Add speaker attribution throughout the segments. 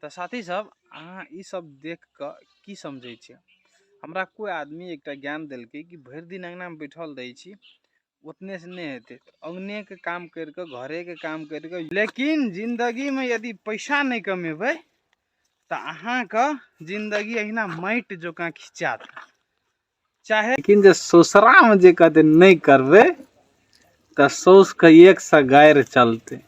Speaker 1: तऽ साथी सब अहाँ ई सब देख कऽ की समझै छियै? हमरा कोइ आदमी एकटा ज्ञान देलकै कि भरि दिन अङ्गनामे बैठल रहै छी, ओतने से नहि हेतै, अङ्गनेके काम करि कऽ घरेके काम करि कऽ। लेकिन जिन्दगीमे यदि पैसा नहि कमेबै तऽ अहाँके जिन्दगी अहिना माटि जकाँ खिचात। चाहे
Speaker 2: लेकिन जे ससुरामे जे कहतै नहि करबै तऽ साउसके एक सए गारि चलतै।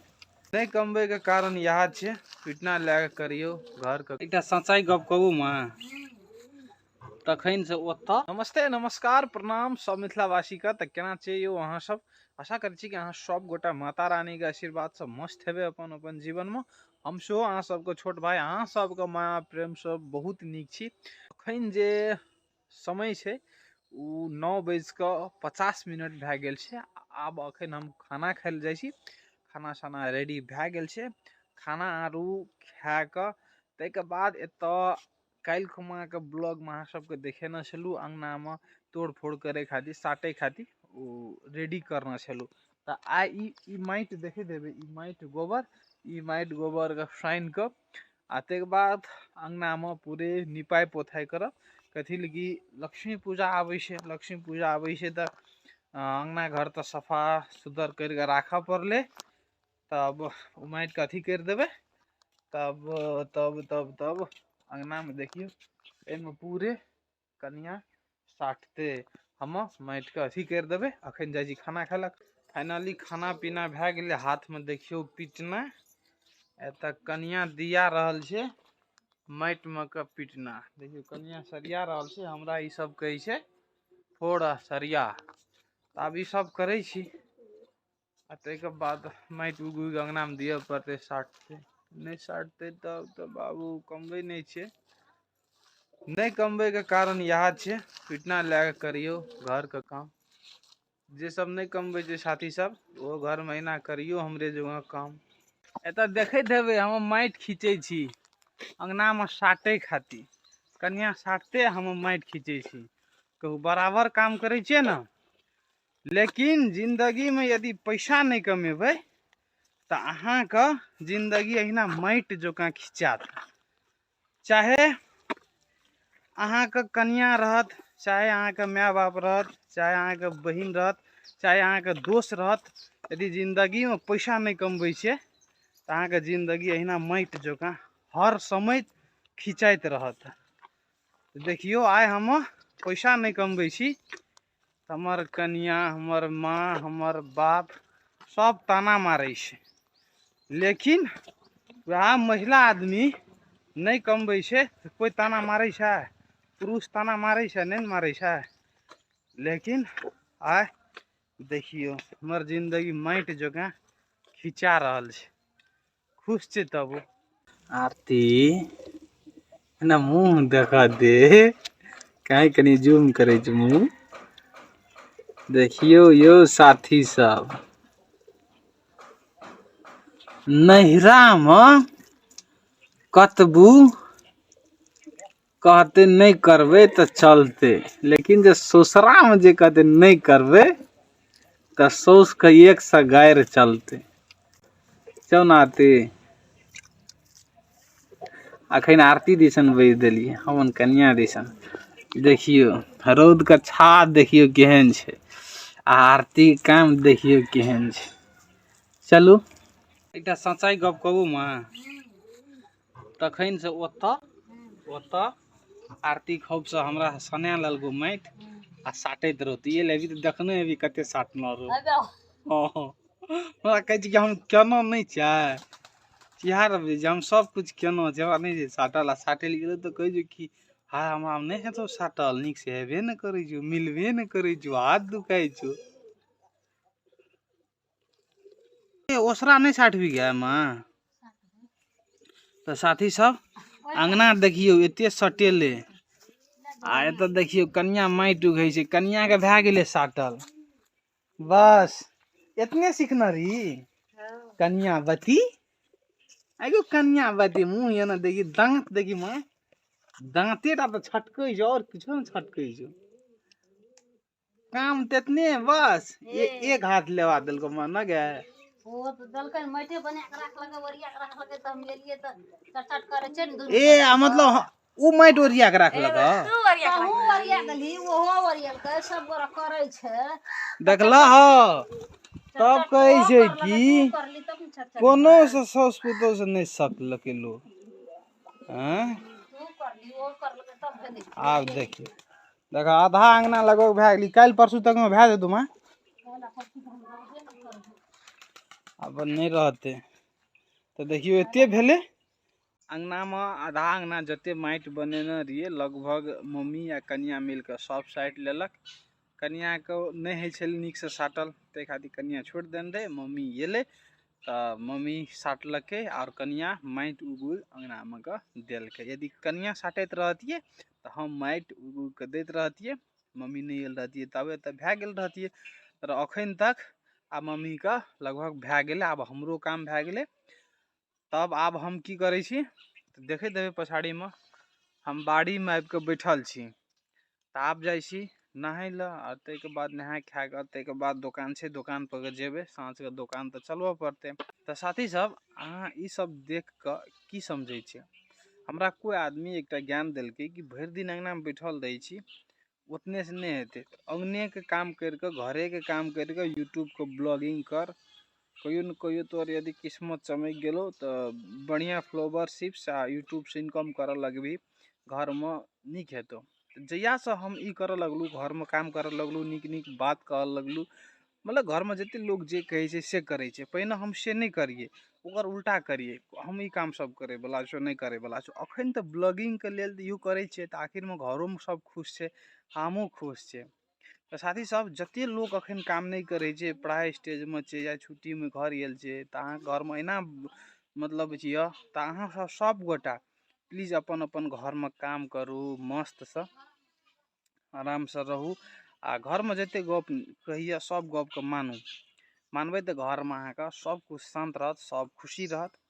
Speaker 1: नहि कमबैके कारण इएह छै, पिटना लए कऽ करियौ घरके। एकटा सच्चाइ गप कहू माँ, तखन से ओतऽ। नमस्ते नमस्कार प्रणाम सब मिथिलावासीके। तऽ केना छियै यौ अहाँ सब? आशा करै छी कि अहाँ सब गोटा माता रानीके आशीर्वादसँ मस्त हेबै अपन अपन जीवनमे। हम सेहो अहाँ सबके छोट भाई अहाँ सबके माया प्रेमसँ बहुत नीक छी। अखन जे समय छै ओ 9:50 भए गेल छै। आब अखन हम खाना खाइ लए जाइ छी। खाना साना रेडी भए गेल छै, खाना आरू खाए कऽ ताहिके बाद एतऽ काल्हि खुमाके ब्लॉगमे अहाँ सबके देखेने छलहुँ अङ्गनामे तोड़ फोड़ करै खातिर साटै खातिर ओ रेडी करने छलहुँ। तऽ आइ ई माटि देखैत हेबै, ई माटि गोबर, ई माटि गोबरके सानि कऽ आ ताहिके बाद अङ्गनामे पूरे निपाइ पोथाइ करब। कथी लए कि लक्ष्मी पूजा आबै छै, लक्ष्मी पूजा आबै छै तऽ अङ्गना घर तऽ सफा सुथर करि कऽ राखऽ पड़लै। तब ओ माटिके अथी करि देबै, तब तब तब तब अङ्गनामे देखियौ एहिमे पूरे कनिया साटतै, हम माटिके अथी करि देबै। अखन जाइ छी खाना खाय। फाइनली खाना पीना भए गेलै। हाथमे देखियौ पिटना, एतऽ कनिया दिया रहल छै माटिमे के पिटना। देखियौ कनिया सरिया रहल छै, हमरा ई सब कहै छै फोड़ आ सरिया। तऽ आब ई सब करै छी आ ताहिके बाद माटि उगि उगि अङ्गनामे दिअ पड़तै, साटतै नहि साटतै तब तऽ बाबू कमबै नहि छै। नहि कमबैके कारण इएह छै, पिटना लए कऽ करियौ घरके काम। जे सब नहि कमबै छै साथी सब ओहो घरमे एना करियौ हमरे जगह काम। एतऽ देखैत हेबै हम माटि खींचै छी अङ्गनामे साटै खातिर, कनिया साटते हम माटि खींचै छी। कहू बराबर काम करै छियै ने? लेकिन जिन्दगीमे यदि पैसा नहि कमेबै तऽ अहाँके जिन्दगी अहिना माटि जकाँ खिचात। चाहे अहाँके कनिया रहत, चाहे अहाँके माय बाप रहत, चाहे अहाँके बहिन रहत, चाहे अहाँके दोस्त रहत, यदि जिन्दगीमे पैसा नहि कमबै छियै तऽ अहाँके जिन्दगी अहिना माटि जकाँ हर समय खिचाइत रहत। देखियौ आइ हम पैसा नहि कमबै छी, हमर कनिया हमर माँ हमर बाप सब ताना मारै छै। लेकिन वएह महिला आदमी नहि कमबै छै तऽ कोइ ताना मारै छै? पुरुष ताना मारै छै? नहि ने मारै छै। लेकिन आइ देखियौ हमर जिन्दगी माटि जकाँ खिचा रहल छै। खुश छै तब
Speaker 2: आरती ना मुँह देखा दे, काहे कनि जूम करै छै मुँह। देखियौ यौ साथी सब, नैहरामे कतबू कहतै नहि करबै तऽ चलतै, लेकिन जे ससुरामे जे कहतै नहि करबै तऽ साउसके एक सए गारि चलतै। चौ ने आरती, अखन आरती दिसन बजि देलियै, हम कनिया दिसन। देखियौ रौदके छाह देखियौ केहन छै, आ आरती काम देखियौ केहन छै। चलू
Speaker 1: एकटा सच्चाइ गप कहू माँ, तखन से ओतऽ ओतऽ आरती खौफसँ हमरा सना लेलको माटि आ साटैत रहतै। ये लेबी तऽ देखने हेबी कते साटने रहौ। हमरा कहै छै कि हम केना नहि छै इएह रहबै जे हम सब कुछ केना छै, हमरा नहि छै साटल। आ साटै लए गेलहुँ तऽ कहै छै कि हाय हमरा नहि हेतौ साटल, नीक से हेबे नहि करै छौ, मिलबे नहि करै छौ, हाथ दुखाइ छौ।
Speaker 2: ओसरा नहि साटबी गए माँ? तऽ साथी सब अङ्गना देखियौ एते सटेले, आ एतऽ देखियौ कनिया माटि उघै छै। कनियाके भए गेलै साटल, बस एतने सिखने रही कनिया बती। आगो कनिया बती मुँह एना देखी, दाँत देखी माँ, दाँते टा तऽ छटकै छौ और किछो नहि छटकै छौ। काम तेतने बस एक हाथ लेवा देलको माँ न गे।
Speaker 3: ओ तऽ देलकै माटिए बना कऽ राखलकै, ओरिया कऽ राखलकै, तऽ हम लेलियै तऽ चट करै छै ने दुनू।
Speaker 2: ए आ मतलब उ माटि ओरिया के राखलक हँ?
Speaker 4: तू ओरिया के
Speaker 3: तहूँ ओरिया देलही, ओहो ओरियलकै, सब गोरा करै छै।
Speaker 2: देखला ह, तब कहै छै कि
Speaker 3: करली तब ने चट।
Speaker 2: कोनो से साउस पुतोह से नहि सकलकै लोग। आँय,
Speaker 3: तू करली, ओ करलकै, तब भेलै।
Speaker 2: आब देखियौ, देख, आधा अंगना लगभग भए गेली। काल्हि परसू तकमे भए जेतौ माँ। आब नहि रहतै तऽ देखियौ एते भेलै अंगनामे। आधा अंगना जते माटि बनेने रहियै, लगभग मम्मी आ कनिया मिल कऽ सब साटि लेलक। कनियाके नहि होइ छलै नीकसँ साटल, ताहि खातिर कनिया छोड़ि देने रहै। मम्मी एलै तऽ मम्मी साटलकै आओर कनिया माटि उगि उगि अंगनामे कऽ देलकै। यदि कनिया साटैत रहतियै तऽ हम माटि उगि उगि कऽ दैत रहतियै। मम्मी नहि आयल रहतियै तबे तऽ भए गेल रहतियै। तर अखन तक आब मम्मीके लगभग भए गेलै। आब हमरो काम भए गेलै। तब आब हम की करै छी तऽ देखैत हेबै, पछाड़ीमे हम बाड़ीमे आबि कऽ बैठल छी। तऽ आब जाइ छी नहाय लए आ ताहिके बाद नहा खा कऽ ताहिके बाद दोकान छै, दोकान पर जेबै। साँझके दोकान तऽ चलबऽ पड़तै। तऽ साथी सब, अहाँ ई सब देख कऽ की समझै छियै? हमरा कोइ आदमी एकटा ज्ञान देलकै कि भरि दिन अङ्गनामे बैठल रहै छी, ओतनेसँ नहि हेतै। अङ्गनेके काम करि कऽ, घरेके काम करि कऽ यूट्यूबके ब्लॉगिंग कर। कहियो ने कहियो तोहर यदि किस्मत चमकि गेलौ तऽ बढ़िआँ फॉलोवरशिप्स आ यूट्यूबसँ इनकम करऽ लगबही, घरमे नीक हेतौ। जहियासँ हम ई करऽ लगलहुँ, घरमे काम करऽ लगलहुँ, नीक नीक बात कहऽ लगलहुँ, मतलब घरमे जते लोक जे कहै छै से करै छै। पहिने हम से नहि करियै, ओकर उल्टा करियै। हम ई काम सब करैवला छौ, नहि करैवला छौ। अखन तऽ ब्लॉगिंगके लेल इहो करै छियै तऽ आखिरमे घरोमे सब खुश छै, हमहूँ खुश छियै। तऽ साथी सब, जते लोक अखन काम नहि करै छै, पढ़ाइ स्टेजमे छै या छुट्टीमे घर गेल छै, तऽ अहाँ घरमे एना मतलब यऽ तऽ अहाँ सब सब गोटा प्लीज अपन अपन घरमे काम करू, मस्तसँ आरामसँ रहू आ घरमे जते गप कहैया सब गपके मानू। मानबै तऽ घरमे अहाँके सब कुछ शान्त रहत, सब खुशी रहत।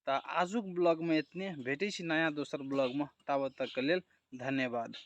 Speaker 2: तऽ आजुक ब्लॉगमे एतने। भेटै छी नया दोसर ब्लॉगमे, ताबत तकके लेल धन्यवाद।